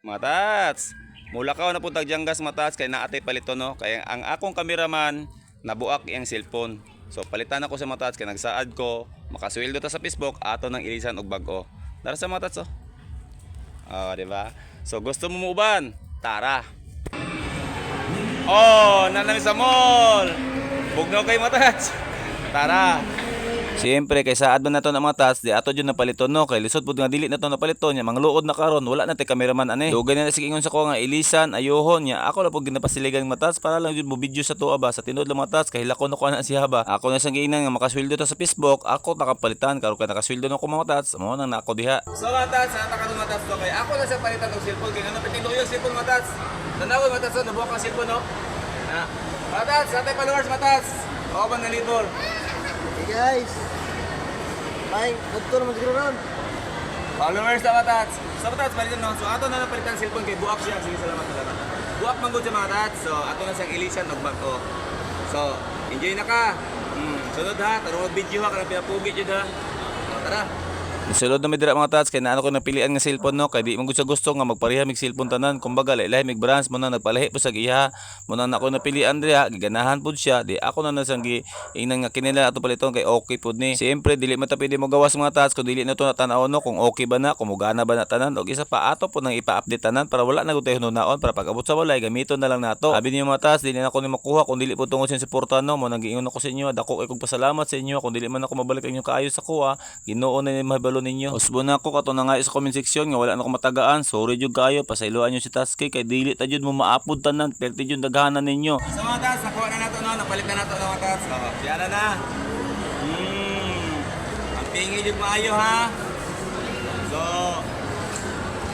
Mga tats, mulakaw na pud tag Dyangas, mga tats, kay naa tay paliton, no. Kay ang akong cameraman nabuak iyang cellphone. So palitan ako sa mga tats kay nagsaad ko, makasweldo ta sa Facebook ato nang ilisan og bag-o. Tara sa mga tats, oh. Oh, di ba? So gusto mo muuban? Tara. Oh, naa na mi sa mall. Bugnaw kay, mga tats. Tara. Siyempre, kay saad man nato na, mga tats, di ato jud napaliton, no, kay lisod pud nga dili na to napaliton nya mangluod na karon, wala na tay cameraman ani. Dugay na sige ingon sa ko nga ilisan ayohon nya ako la pud ginapasiligan, mga tats, para lang jud mo video sa tuwa ba sa tinuod lang, mga tats, kay hilakon na ko ana siya ba. Ako na sang giingnan nga makasweldo ta sa Facebook, ako nakapalitan karon kay nakasweldo na ko, mga tats, mao nang nako diha. So mga tats, ana karon, mga tats, to kay ako na siya palitan og cellphone kay ngano pitilo yung cellphone, mga tats. Tanaw, mga tats, nabuak ang cellphone, no. Na. Mga tats, atay followers, mga tats. Ako ba nalibor? Hey guys! Ay, dito naman siguro ron. Followers sa mga tats. Sa mga tats, palitan, no. So ato na lang palitan cellphone kay buak siya. Sige, salamat, salamat. Buak man gud sa mga tats. So ato na siyang ilisan og bag-o. So, enjoy na ka. Sunod ha, tarong mag video ha kanang pinapugi jud ha. So, tara. Sulod na mi dira, mga tats, kay naano ko napilian nga cellphone, no, kay di man gud sa gusto nga magpareha mig cellphone tanan, kumbaga lahi mig brands mo na nagpalahi po sa iya mo na nako napilian dira, giganahan pud siya, di ako na nasang gi ingnan nga kinila ato paliton kay okay pud ni. Siyempre dili man ta pwede mo gawas, mga tats, kung dili na to natanaw, no, kung okay ba na, kung mugana ba na tanan, og isa pa ato pud nang ipa-update tanan para wala na gud tayo hunaon, para pag abot sa walay gamiton na lang nato. Abi niyo, mga tats, dili na ako ni makuha kung dili pud tungod sa inyong suporta, no. Mo nang giingon ako sa inyo, dako kay kog pasalamat sa inyo. Kung dili man ako mabalik ang inyong kaayo sa kuha, Ginoo na ni mahibalo ninyo. Usbo na ako kato na nga sa comment section nga wala na ko matagaan. Sorry jud kayo, pasayloan nyo si Taski kay dili ta jud mo maapod tanan, perti jud daghanan ninyo. So mga tats, nakuha na nato, no, napalit na nato, mga tats. Oh, siya na na. Ang pingi jud maayo ha. So,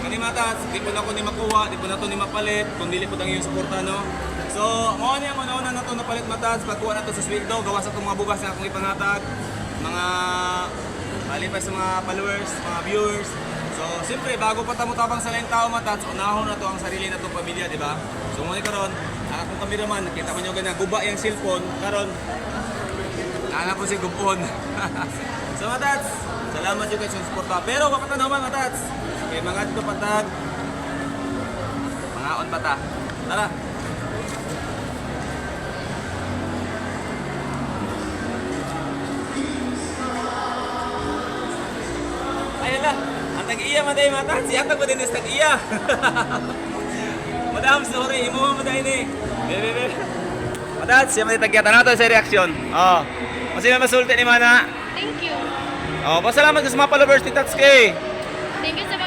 kani, mga tats, di po na ako ni makuha, di po na to ni mapalit, kung dili po ang iyong suporta, no? So, mao ni ang una na to napalit, mga tats, pagkuha na to sa sweldo, gawa sa itong mga bugas na akong ipangatag, mga malipas sa mga followers, mga viewers. So, siyempre, bago pa tamo tabang sa laing tao, mga tats, unahon na to ang sarili na itong pamilya, di ba? So, muna karon, ang akong cameraman, nakita mo nyo ganyan, guba yung cellphone, karon, Ana po si Gupon. So mga tats, salamat yung guys sa suporta. Pero wag ka naman, mga tats. Kay mga dito patag. Mga on pata. Tara. Ayun na. Ang tag-iya man tayo, mga tats. Iatag mo din is tag-iya. Madam, sorry. Imo mo dahil ni. Bebe, bebe. Madam, siya man tag-iya. Tanaw to sa reaksyon. Oh. Kasi may masulti ni Mana. Thank you. Oh, pasalamat ka sa mga followers ni Tatsuki. Thank you sa